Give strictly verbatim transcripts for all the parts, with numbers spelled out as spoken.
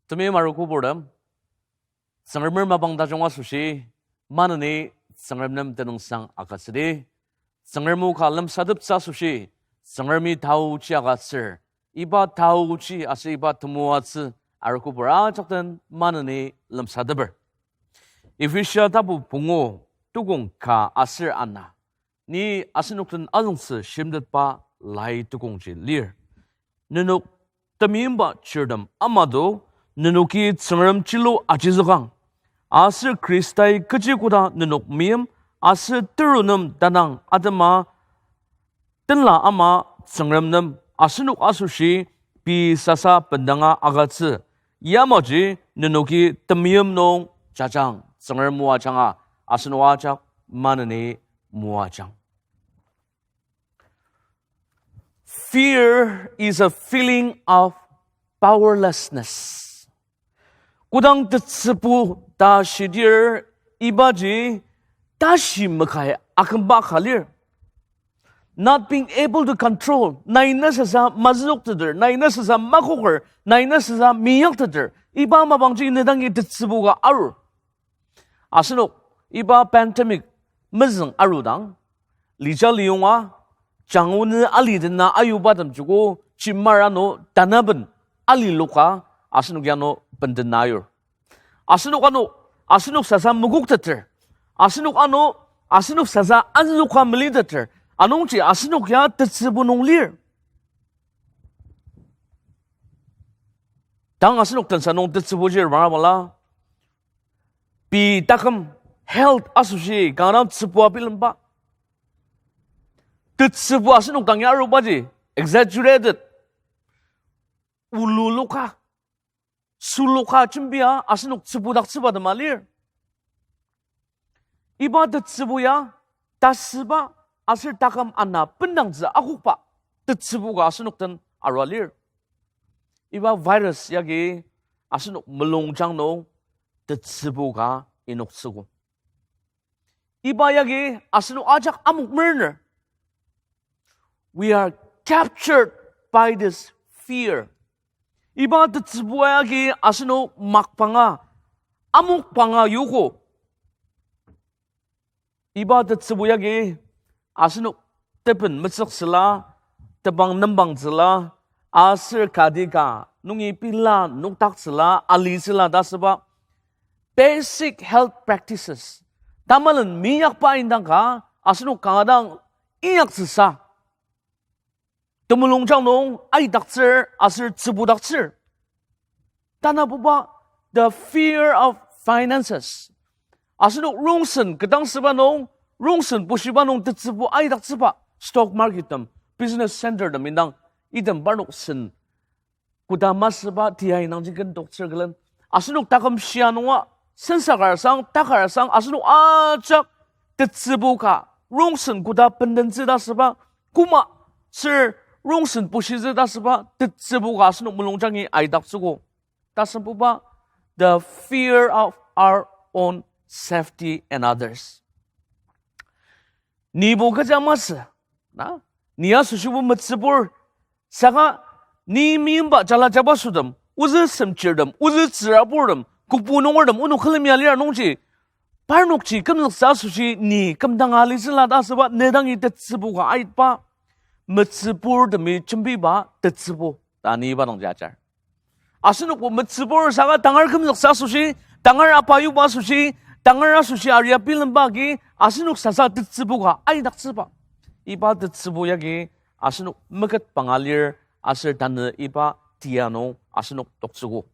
Temeim arogo purtem, Tsüngremer mapang tajung asoshi, maneni Tsüngrem nem tenüngsang agütsüdi. Tsüngrem o ka lemsateptsü asoshi, Tsüngremi taochi agütsür, iba taochi aser iba temoatsü arogo pur ajak den maneni lemsateper. Ephesia tapu pungu, tukong ka aser ana. Ni asenok den azüngtsü shimtetba lai tukongji lir. Nenok temeimba chirtem amado, nenoki Tsüngrem chilu ajizükang. Aser Khristai kechi koda nenok meim, aser teru nem tanang atema tenla ama Tsüngrem nem asenok asoshi pei sasa bendanga agütsü. Yamaji nenoki temeim nung jajang, Tsüngrem o ajanga, asenok ajak maneni moajang. Fear is a feeling of powerlessness. Kodang tetsübu ta shidir ibaji tashi makai akümba ka lir. Not being able to control, nai na sasa mazükteter, nai na sasa makoker, nai na sasa meyakteter, iba mapangji nedangi tetsübu ka arur. Asenok iba pandemic mezüng arudang, lija liyonga, janguni alidena ayubatem joko, chimar ano tanaben aliloka, asenok yano bendena ayur. Asenok ano, asenok sasa mokokteter, asenok ano, asenok sasa anzoka meliteter, anungji asenok ya tetsübu nung lir. Tang asenok tensa nung tetsübuji mara bala, pei taküm health asoshi kanga dang tsübua bilemba. Tetsübu asenok dangi arubaji exaggerated, ululuka, suluka jembia asenok tsübudaktsüba tema lir. Iba tetsübu ya tasüba aser taküm ana bendangtsü akokba tetsübu ka asenok den arua lir. Iba virus yagi asenok mulungjang nung tetsübu ka inoktsüogo. Iba yagi asenok ajak amok merener. We are captured by this fear. Iba tetsübu yagi asenok makbanga, amokbanga yogo. Iba tetsübu yagi asenok teben metsüktsüla, tebang nembangtsüla, aser kati ka nungi pila nokdaktsüla, alitsüla ta asüba basic health practices, tamalen meyakba indang ka asenok kanga dang inyaktsüsa temulungjang nung aidaktsür aser tsübudaktsür. Tanabuba, the fear of finances. Asenok rongsen ketdangsüba nung, rongsen bushiba nung tetsübu aidaktsüba, stock market tem, business center tem indang, item parnok sen koda masüba tia indangji kendoktsür külen. Asenok taküm shia nunga, sensa kar sang, takar sang, asenok ajak tetsübu ka, rongsen koda bendentsü ta asüba, koma ser rongsen bushitsü ta asüba tetsübu ka asenok mulungjangi aidaktsüogo. Tasembuba, the fear of our own safety and others. Nibo kecha masü, na? Ni asoshibo metsübur, saka ni meimba jala jabasotem, ozü semchirtem, ozü tsüraburtem, kobu nungertem, onok külemi alir nungji, parnokji kümzüktsü asoshi ni kümdanga alitsüla ta asüba, nedangi tetsübu ka aitba, metsüburtemi jembiba tetsübu ta ni iba nungji ajar. Asenokbo metsübur saka tangar kümzüktsü asoshi, tangar apa yuba asoshi, tangar asoshi aria bilemba agi asenok sasa tetsübu ka aidaktsüba. Iba tetsübu yagi asenok meketbanga lir aser tanü iba tia nung asenok toktsüogo.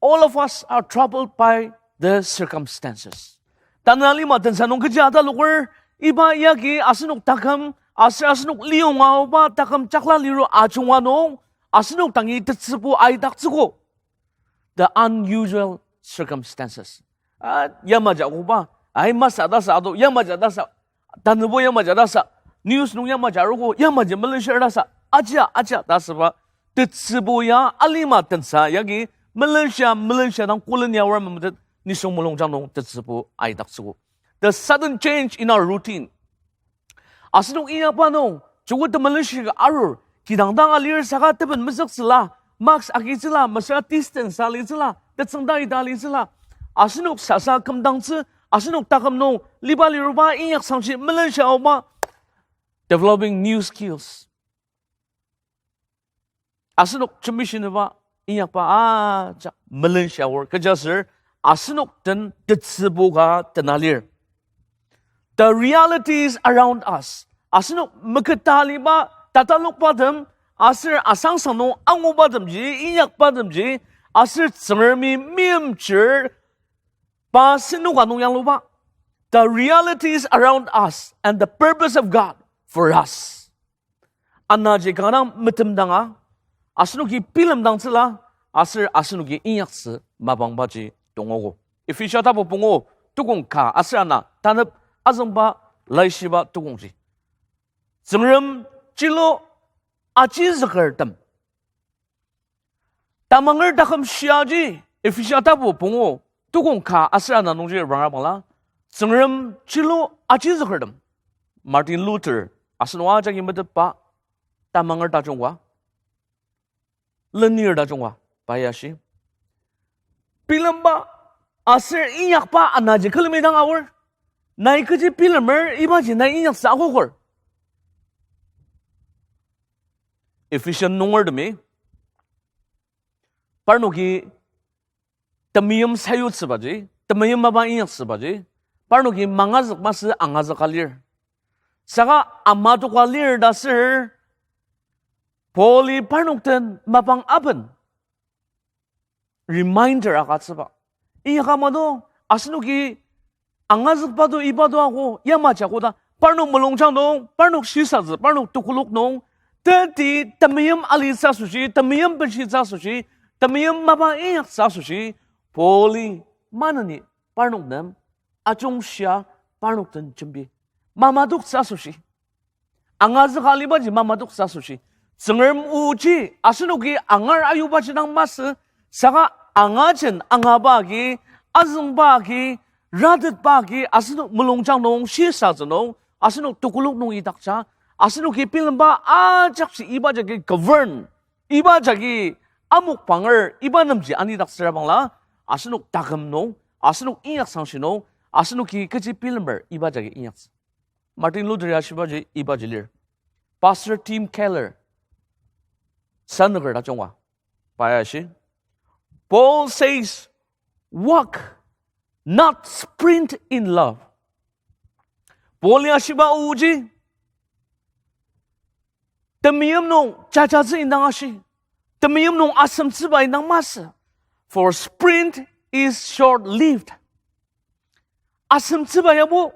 All of us are troubled by the circumstances. Tanü alima tensa nung kechi ataloker, iba yagi asenok taküm, aser asenok liyonga aoba taküm jakla liru ajunga nung, asenok dangi tetsübu aidaktsüogo. The unusual circumstances. Ah, yamaji akoba, ai masü ta sa ado, yamaji ta sa, tanübo yamaji ta sa, news nung yamaji arogo, yamaji melenshir ta sa, ajia, ajia ta asüba, tetsübu ya alima tensa yagi melenshia, melenshia dang koleni aor memetet nisung mulungjang nung tetsübu aidaktsüogo. The sudden change in our routine. Asenok inyakba nung, joko temelenshika arur, kidang dang alir saka teben mezüktsüla, Mask agitsüla, mesüra distance alitsüla, tetsüngda ita alitsüla. Asenok sasa kümdangtsü, asenok taküm nung liba liruba inyaksangshi melenshia aoba. Developing new skills. Asenok jembishinüba inyakba ajak melenshia aor. Kechiaser asenok den tetsübu ka tena lir. The realities around us. Asenok meketa aliba tatalokbatem, aser asangsang nung angubatemji, inyakbatemji, aser Tsüngremi meimchir pa senoka nung yangluba. The realities around us and the purpose of God for us. Anaji kanga metemdanga, asenoki bilemdangtsüla, aser asenoki inyaktsü mapangbaji tongogo. Ephesa tapu pungu tukong ka aser ana tanep azüngba laishiba tukongji. Tsüngrem chilo ajizükertem. Tamanger taküm shiaji, Ephesa tapu pungu tukong ka aser ana nungji rangabangla, Tsüngrem chilo ajizükertem. Martin Luther, asenok ajaki metetba, tamanger tajungba, lenir tajungba, pai ashi, bilemba aser inyakba anaji külemi dang aor. Nai kechi bilemer ibaji nai inyaktsü akoker. Ephesian nungertemi parnoki temeim sayutsübaji, temeim mapa inyaktsübaji, parnoki mangazük masü angazüka lir. Saka amatoka lir ta sür, Pauli parnok den mapang aben reminder agütsüba. Inyaka mado, asenoki angazükba to iba to ako, yamaji ako ta, parnok mulungjang nung, parnok shisatsü, parnok tekolak nung, teti temeim alitsü asoshi, temeim benshitsü asoshi, temeim mapa inyaktsü asoshi, Pauli maneni parnok nem ajungshia parnok den jembi. Mamadoktsü asoshi. Angazüka alibaji mamadoktsü asoshi. Tsüngrem oji asenoki angar ayubaji dang masü, saka angajen angaba agi, azüngba agi, ratetba agi, asenok mulungjang nung, shisatsü nung, asenok tekolak nung idakja, asenoki bilemba ajakji iba jagi govern, iba jagi amokbanger, iba nemji anidaktsüra bangla, asenok taküm nung, asenok inyaksangshi nung, asenoki kechi bilemer iba jagi inyaktsü. Martin Luther ya shibaji ibaji lir. Pastor Tim Keller, Sanaker tajungba, pai ashi, Paul says, walk, not sprint in love. Paul ya shiba oji, temeim nung jajatsü indang ashi, temeim nung asemtsüba indang masü. For sprint is short-lived. Asemtsüba yabo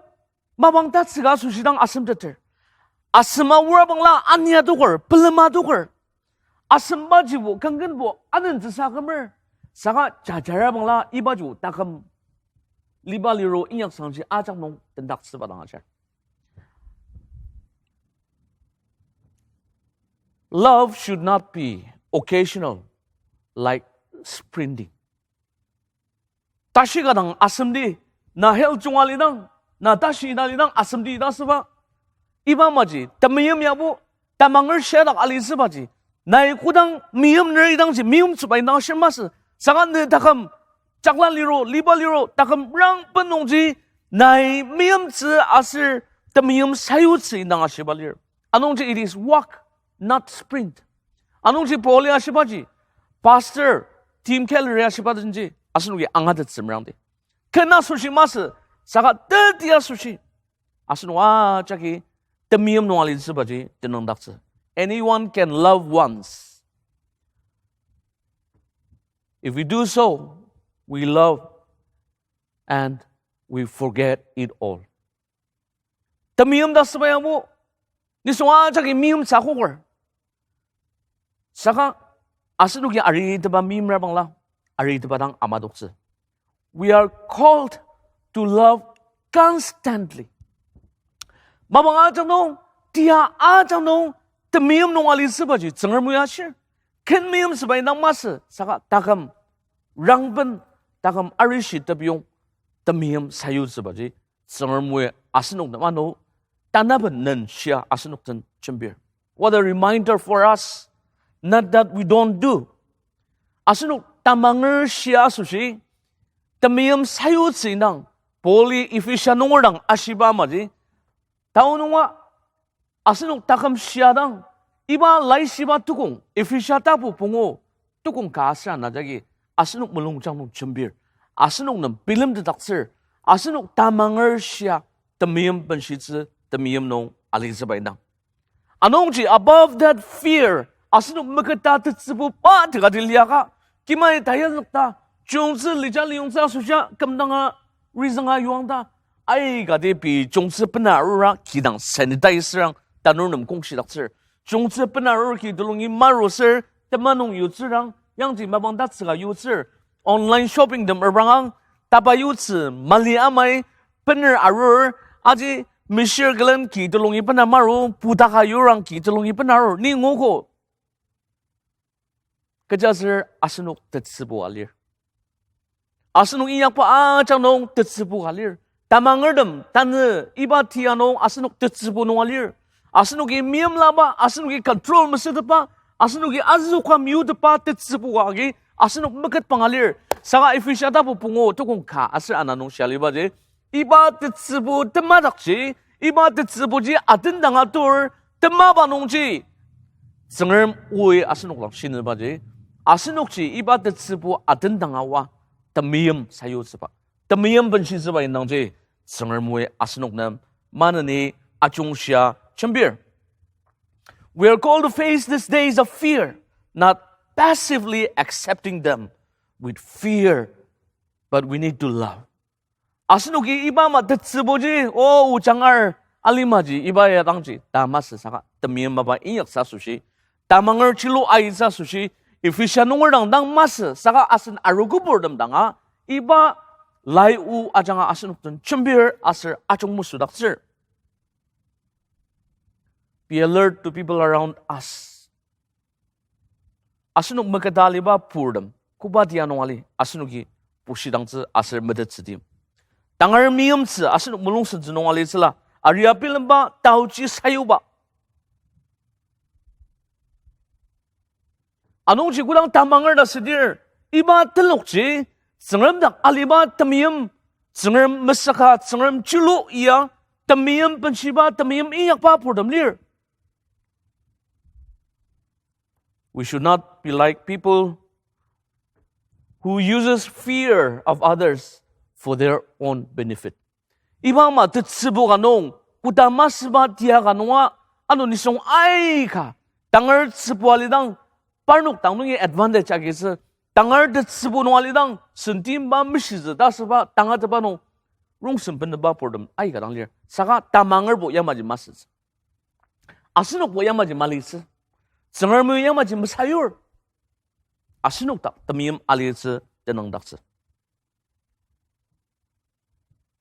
mapang tatsüka asoshi dang asemteter. Asem aor bangla ania toker, pelema toker. Asembajibo, kangkenbo anentsüsa kümer. Saka jajara bangla ibajibo taküm liba liro inyaksangji ajak nung tendaktsüba dang ajar. Love should not be occasional, like sprinting. Tashi ka dang asemdi, na health junga lidang, na tashi ita lidang asemdi ita süba. Iba maji temeim yabo, tamanger shiadak alitsübaji, nai kodang meimner idangji meimtsüba indang ashir masü. Saka ne taküm jakla liro, liba liro, taküm rangben nungji nai meimtsü aser temeim sayutsü indang ashiba lir. Anungji it is walk, not sprint. Anungji Paul ya ashibaji, Pastor Tim Keller ya ashiba denji, asenoki angatettsü merangdi. Ken asoshi masü, saka teti asoshi asenok ajaki temeim nung alitsübaji tenüngdaktsü. Anyone can love once. If we do so, we love and we forget it all. Temeim ta süba yabo, nisung ajaki meimtsü akoker. Saka asenoki aritepa meimra bangla, aritepa dang amadoktsü. We are called to love constantly. Mapang ajak nung, tia ajak nung, temeim nung alitsübaji Tsüngrem o ya ashir. Ken meimtsüba indang masü, saka taküm rangben, taküm arishi tepiyong, temeim sayutsübaji Tsüngrem o ya asenok nem ano, tanaben nenshia asenok den jembir. What a reminder for us. Not that we don't do, Asenok tamanger shia asoshi temeim sayutsü indang, Pauli Ephesia nunger dang ashiba amaji, tao nunga asenok taküm shia dang, iba laishiba tukong, Ephesia tapu pungu tukong ka aser ana jagi asenok mulungjang nung jembir, asenok nem bilemtetdaktsür, asenok tamanger shia temeim benshitsü, temeim nung alitsüba indang. Anungji above that fear, asenok meketa tetsübu pa tekati liaka, kimai tayazükta, chiyungtsü lija liyongtsü asoshia kümdanga rizünga yuangta, aikati pei chiyungtsü bena arura kidang sanitizer ang tanur nem kongshidaktsür. Chiyungtsü bena arur ki telungi maruser tema nung yutsürang, yangji mapang tatsüka yutsür. Online shopping tem arbangang, tapa yutsü mali amai, bener arur, aji mishir külen ki telungi bena maru, putaka yurang ki telungi bena arur, ni nguogo. Kechiaser asenok tetsübu alir. Asenok inyakba ajak nung tetsübu ka lir. Tamangertem tanü iba tia nung asenok tetsübu nung alir. Asenoki meimlaba, asenoki control mesütepa, asenoki azüka meyutepa tetsübu ka agi asenok meketpang alir. Saka Ephesia tapu pungu tukong ka aser ana nung shia alibaji, iba tetsübu temadakji, iba tetsübuji atendanga tur, temaba nungji Tsüngrem oi asenok dang shinübaji, asenokji iba tetsübu atendanga oa temeim sayutsüba, temeim benshitsüba indangji, Tsüngrem oi asenok nem maneni ajungshia jembir. We are called to face these days of fear, not passively accepting them with fear, but we need to love. Asenoki iba ama tetsübuji, o, ojangar alimaji, iba ya dangji ta masü saka temeim mapa inyaktsü asoshi, tamanger chilu aitsü asoshi, Ephesia nunger dang dang masü saka asen arogo purtem danga, iba lai o ajanga asenok den jembir aser ajung mesüdaktsür. Be alert to people around us. Asenok meketa aliba purtem, koba tia nung ali, asenoki pushidangtsü aser metettsüdi. Tangar meimtsü asenok mulungsentsü nung alitsüla, aria bilemba taochi sayuba. Anungji kodang tamanger ta südir, iba telokji, Tsüngrem dak aliba temeim, Tsüngrem mesaka, Tsüngrem chilu ya, temeim benshiba, temeim inyakba purtem lir. We should not be like people who uses fear of others for their own benefit. Iba ama tetsübu ka nung, koda masüba tia ka nunga, ano nisung aika, tangar tsübu alidang, parnok dang nungi advantage agitsü, tangar tetsübu nung alidang, sentimba meshitsü ta asüba, tangatetba nung, rongsen beneba purtem aika dang lir. Saka tamangerbo yamaji masütsü. Asenokbo yamaji malitsü. Tsüngremi yamaji mesayur. Asenok dak temeim alitsü tenüngdaktsü.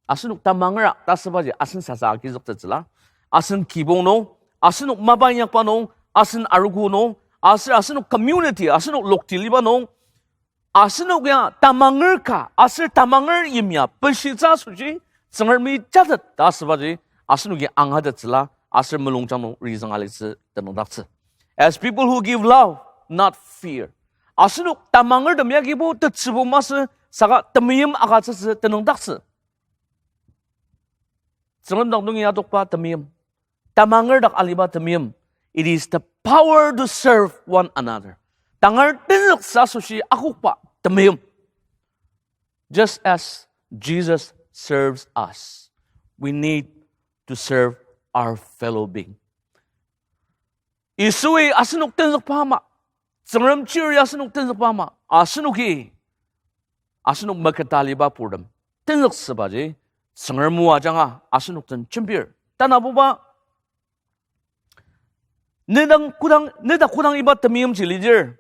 Asenok tamangera ta asübaji asen sasa agizüktettsüla. Asen kibong nung, asenok mapa inyakba nung, asen arogo nung, aser asenok community, asenok lokti liba nung, asenok ya tamanger ka, aser tamanger yimya, benshitsü asoshi, Tsüngremi jatet ta asübaji, asenoki angatettsüla, aser mulungjang nung rizüng alitsü tenüngdaktsü. As people who give love, not fear. Asenok tamangertem yagibo tetsübu masü saka temeim agütsütsü tenüngdaktsü. Tsüngrem dak nungi adokba temeim, tamanger dak aliba temeim, it is the power to serve one another. Tangar tenzüktsü asoshi akokba temeim. Just as Jesus serves us, we need to serve our fellow being. Yisui asenok tenzükba ama, Tsüngrem chiri asenok tenzükba ama, asenoki, asenok meketa aliba purtem tenzüktsübaji, Tsüngrem o ajanga asenok den jembir. Tanabuba, nedang kodang, nedak kodang iba temeimji lidir,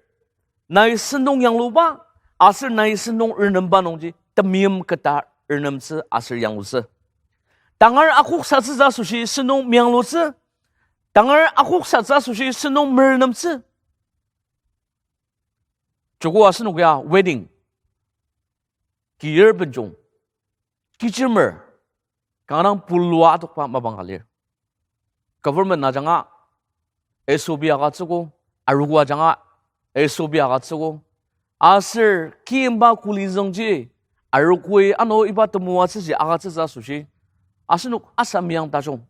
nai sentong yangluba, aser nai sentong renemba nungji temeim keta renemtsü aser yanglutsü. Tangar akoksatsütsü asoshi sentong meyanglutsü, tangar akoksatsü asoshi sentong merenemtsü. Joko asenok ya wedding, kir benjong, kichimer, kanga dang pulua atokba mapang ka lir. Government ajanga S O P agütsüogo, arogo ajanga S O P agütsüogo, Aser kiyimba kuli züngji, arogoi ano iba temoatsüji agütsütsü asoshi, asenok asa meyang tajung,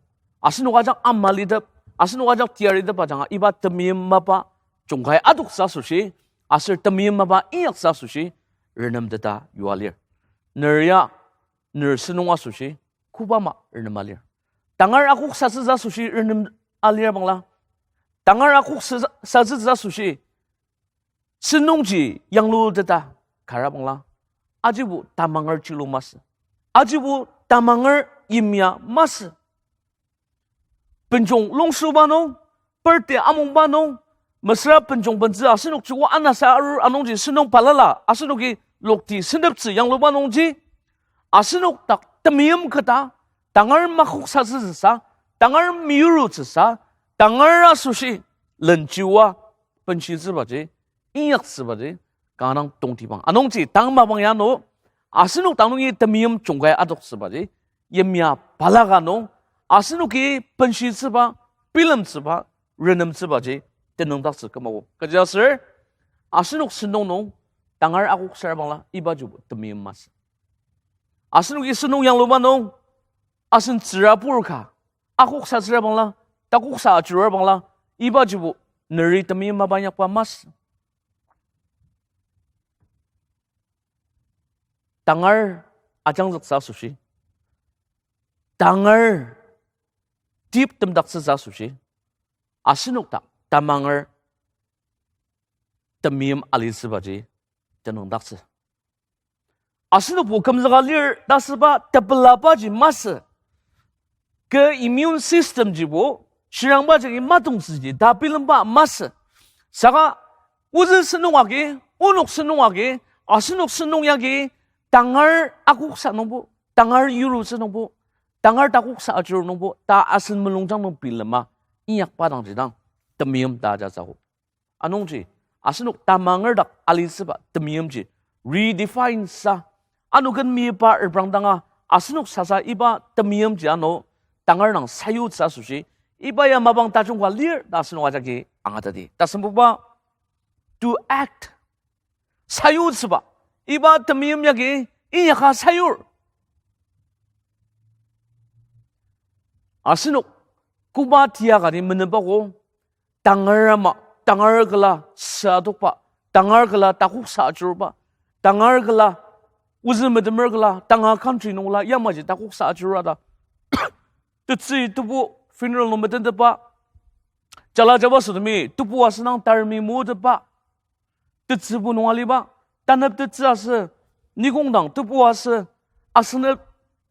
asenok ajak ama litep, asenok ajak tiyaritep ajanga iba temeim mapa jungkai adoktsü asoshi, aser temeim mapa inyaktsü asoshi, renemteta yua lir. Ner ya, ner senung asoshi, koba ama renema lir. Tangar akoksatsütsü asoshi renem alir bangla, tangar akoksa-, satsütsü asoshi, senungji yangluteta kara bangla, ajibo tamanger chilu masü. Ajibo tamanger yimya masü. Benjong longsüba nung, birthday amungba nung, mesüra benjong bentsü asenok joko anasa arur anungji senung balala, asenoki lokti senteptsü yangluba nungji, asenok dak temeim keta, tangar makoksatsütsüsa, tangar meyurutsüsa, tangar asoshi, lenchiwa, benshitsübaji, inyaktsübaji, kanga dang tongtibang. Anungji tang mapang ya nung, asenok dang nungi temeim jungkai adoktsübaji, yimya balaka nung, asenoki benshitsüba, bilemtsüba, renemtsübaji, tenüngdaktsü kümogo. Kechiaser, asenok sentong nung, tangar akoksar bangla, ibajibo temeim masü. Asenoki sentong yangluba nung, asen tsürabur ka, akoksatsüra bangla, takoksa ajurur bangla, ibajibo neri temeim mapa inyakba masü. Tangar ajangzüktsü asoshi, tangar tip temdaktsütsü asoshi, asenok dak tamanger temeim alitsübaji tenüngdaktsü. Asenokbo kümzüka lir ta asüba tepelabaji masü. Kü immune system jibo, shirangba jagi matongtsüji ta bilemba masü. Saka, ozü sentong agi, onok sentong agi, asenok sentong yagi, tangar akoksa nungbo, tangar yurutsü nungbo, tangar takoksa ajur nungbo, ta asen mulungjang nung bilema, inyakba dangji dang, temeim ta ajatsüogo. Anungji, asenok tamanger dak alitsüba temeimji redefine sa. Ano ken meyipa reprangdanga, asenok sasa iba temeimji ano tangar dang sayutsü asoshi, iba ya mapang tajung ka lir ta asenok ajaki angateti. Tasembuba, to act. Sayutsüba. Iba temeim yagi inyaka sayur. Asenok koba tiaka ni menepako, tangar ama, tangar küla sa adokba, tangar küla takoksa ajurba, tangar küla ozü metemer küla, tanga country nungla yamaji takoksa ajura ta. Tetsü tebu funeral nung metentepa, jala jabaso temi tebu asünang tarmi motepa, tetsübu nung aliba, tanep tetsü asü, nikongdang tebu asü, asenep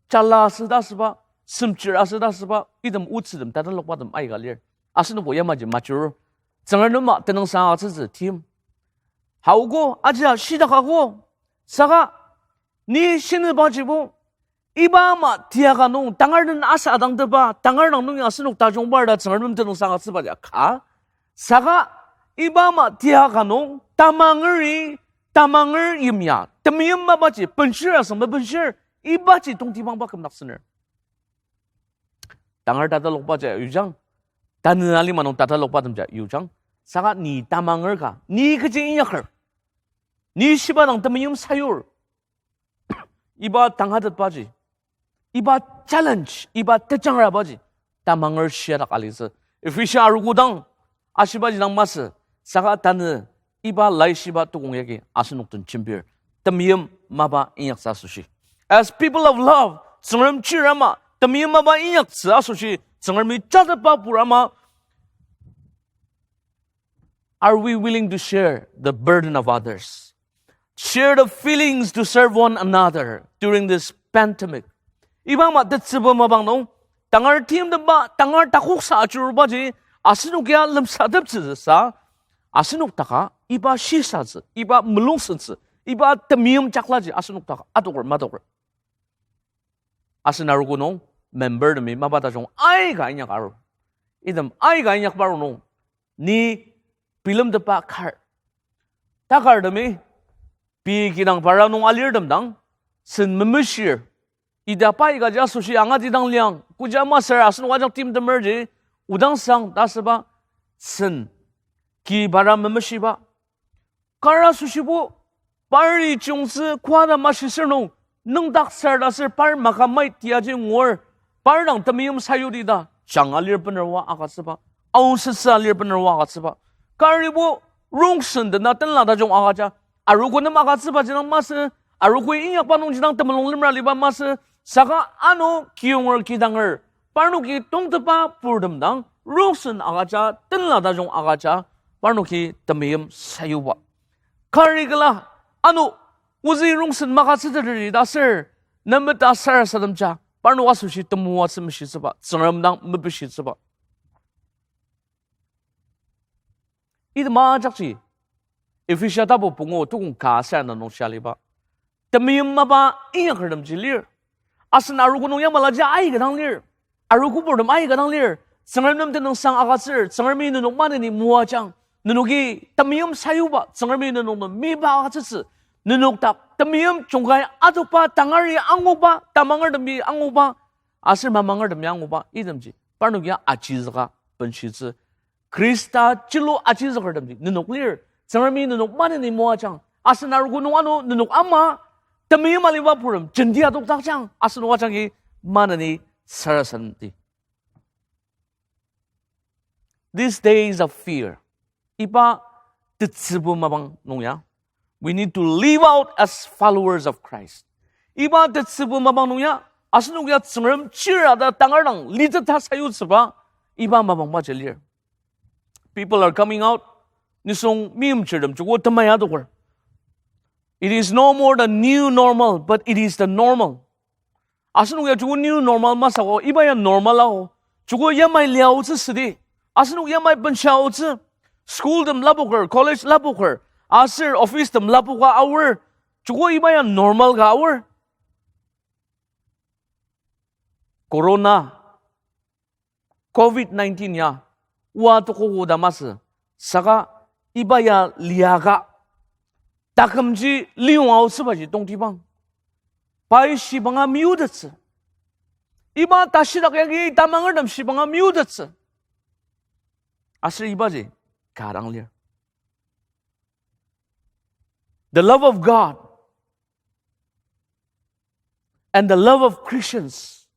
jala asü ta asüba, semchir asü ta asüba, item otsütem tatalokbatem aika lir. Asenokbo yamaji majurur. Tsüngrem nem tenüngsang agütsütsü tim. Haogo, ajia shidakako. Saka, ni shinübajibo, iba ama tiaka nung, tangar den asa adangtepa, tangar dang nungi asenok tajungbar ta Tsüngrem nem tenüngsang agütsübaji ka. Saka, iba ama tiaka nung, tamangeri, tamanger yimya, temeim mapaji, benshir asüng mebenshir, ibaji tongtibangba kümdaktsüner. Tangar tatalokbaji yujang, tanü alima nung tatalokbatemji yujang, saka ni tamanger ka, ni kechi inyaker, ni shiba dang temeim sayur. Iba tangatetbaji, iba challenge, iba tejangrabaji, tamanger shiadak alitsü. Ephesia arogo dang, ashibaji dang masü, saka tanü, iba laishiba tukong yagi asenok den jembir. Temeim mapa inyaktsü asoshi. As people of love, Tsüngrem chir ama, temeim mapa inyaktsü asoshi, Tsüngremi jatetba pur ama, are we willing to share the burden of others? Share the feelings to serve one another during this pandemic. Iba ama tetsübu mapang nung, tangar timtemba, tangar takoksa ajurubaji, asenok ya lemsateptsüsa, asenok taka, iba shisatsü, iba mulungsentsü, iba temeim jaklaji asenok taka adoker madoker. Asen arogo nung, member temi mapa tajung aika inyak aru. Item aika inyak paru nung, ni bilemtepa kar. Takar temi, pei kidang para nung alirtem dang, sen memeshir. Ita pa ika ja asoshi angati dang liang, kecha masür asen wajak timtemerji, odang sang ta asüba, sen, ki para memeshiba. Kar asoshibo, Par ijungtsü kwata mashiser nung, nüngdak sar ta ser par makamai tiaji ngur, par dang temeim sayudi ta, janga lir bener oa agütsüba, aosütsü alir bener oa agütsüba. Karibo rongsen dena tenla tajung agüja, arogo nem agütsübaji dang masü, arogoi inyakba nungji dang temulung lemra liba masü, saka ano kiyonger kidanger, parnoki tongteba purtem dang, rongsen agüja, tenla tajung agüja, parnoki temeim sayuba. Kari kala, ano, ozü rongsen magütsüteteri ta ser, nemeta sarasademja, parnok asoshi temoatsü meshitsüba, Tsüngrem dang mepishitsüba. Item ajakji, Ephesia tapu pungu tukong ka ser ana nung shia aliba. Temeim mapa inyakertemji lir. Asen arogo nung yamalaji aika dang lir. Arogo purtem aika dang lir. Tsüngrem nem tenüngsang agütsür, Tsüngremi nenok maneni moajang. Nenoki temeim sayuba, Tsüngremi nenok nem meimba agütsütsü. Nenok dak temeim jungkai adokba, tangari anguba, tamangertemi anguba, aser mamangertemi anguba, itemji parnok ya ajizüka benshitsü. Khrista jilu ajizükertemji nenok lir. Tsüngremi nenok maneni moajang. Asen arogo nung ano nenok ama, temeim aliba purtem jenti adokdakjang. Asenok ajaki maneni sarasademdi. These days of fear, iba tetsübu mapang nung ya, we need to live out as followers of Christ. Iba tetsübu mapang nung ya, asenok ya Tsüngrem chir ta tangar dang liteta sayutsüba, iba mapangbaji lir. People are coming out. Nisung meimchirtem joko temai adoker. It is no more the new normal, but it is the normal. Asenok ya joko new normal masü ko, iba ya normal ao. Joko yamai liaotsü südi. Asenok yamai benshia aotsü. School tem lapoker, college lapoker, aser office tem lapoka aor. Joko iba ya normal ka aor. Corona, covid nineteen ya, oa tokogo ta masü, saka iba ya liaka, takümji liyong aotsübaji tongtibang. Pai shibanga meyutettsü. Iba tashidak yagi tamangertem shibanga meyutettsü. Aser ibaji ka dang lir. The love of God and the love of Christians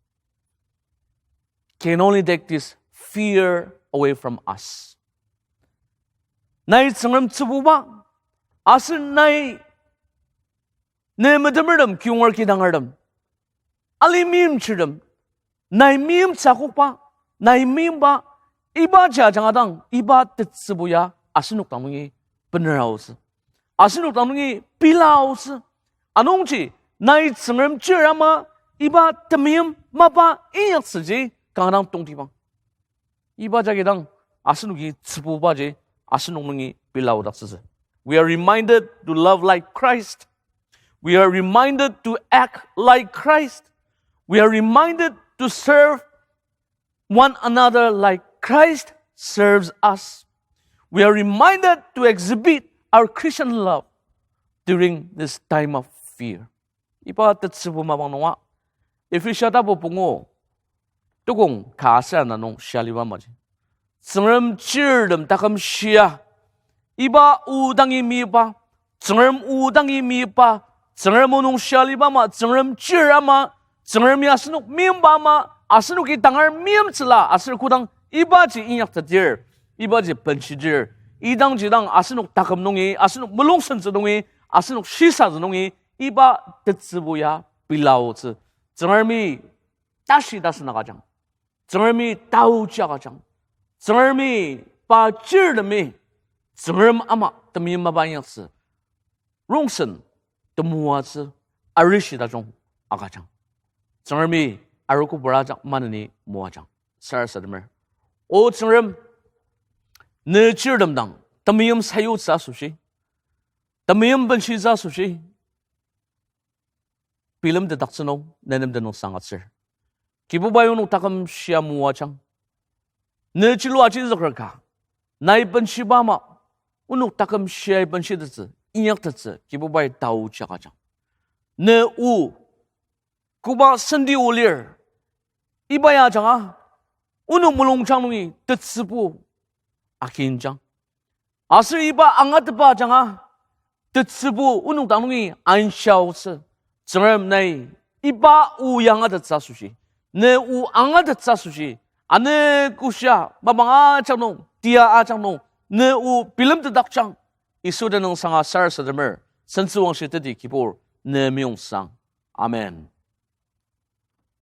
can only take this fear away from us. Nai Tsüngrem tsübuba, aser nai ne metemertem, kiyonger kidangertem, ali meimchirtem, nai meimtsü akokba, nai meimba, ibaji ajanga dang, iba tetsübu ya asenok dang nungi bener aotsü. Asenok dang nungi pela aotsü. Anungji, nai Tsüngrem chir ama, iba temeim mapa inyaktsüji kanga dang tongtibang. Iba jagi dang asenoki tsübubaji asenok nungi pela aodaktsütsü. We are reminded to love like Christ. We are reminded to act like Christ. We are reminded to serve one another like Christ serves us. We are reminded to exhibit our Christian love during this time of fear. Iba tetsübu mapang nunga, Ephesia tapu pungu, tukong ka aser ana nung shia aliba amaji, Tsüngrem chirtem taküm shia, iba o dangi meyipa, Tsüngrem o dangi meyipa, Tsüngrem o nung shia aliba ama, Tsüngrem chir ama, Tsüngremi asenok meimba ama, asenoki tangar meimtsüla aser kodang ibaji inyaktetir, ibaji benshitir, idangji dang asenok taküm nungi, asenok mulungsentsü nungi, asenok shisatsü nungi, iba tetsübu ya pela aotsü. Tsüngremi tashi tasen agüjang. Tsüngremi taochi agüjang. Tsüngremi pa chirtemi Tsüngrem ama temeim mapa inyaktsü. Rongsen temoatsü arishi tajung agüjang. Tsüngremi arogo pura ajak maneni moajang. Sarasademer. O Tsüngrem, ne chirtem dang temeim sayutsü asoshi, temeim benshitsü asoshi bilemtetdaktsü nung ne nem tenüngsang agütsür. Kibubai onok taküm shia moajang. Ne chilua chizüker ka, nai benshiba ama, onok taküm shiai benshitettsü, inyaktettsü Kibubai taochi agüjang. Ne o koba senti o lir, iba ya ajanga onok mulungjang nungi tetsübu akinjang. Aser iba angatetba ajanga tetsübu onok dang nungi anshia aotsü. Tsüngrem nai iba o ya angatettsü asoshi, ne o angatettsü asoshi, ane koshia mapang ajak nung, tia ajak nung, ne o bilemtetdakjang. Yisu tenüng sanga sarasademer, sentsüwangshi teti Kibur, ne meyongsang. Amen.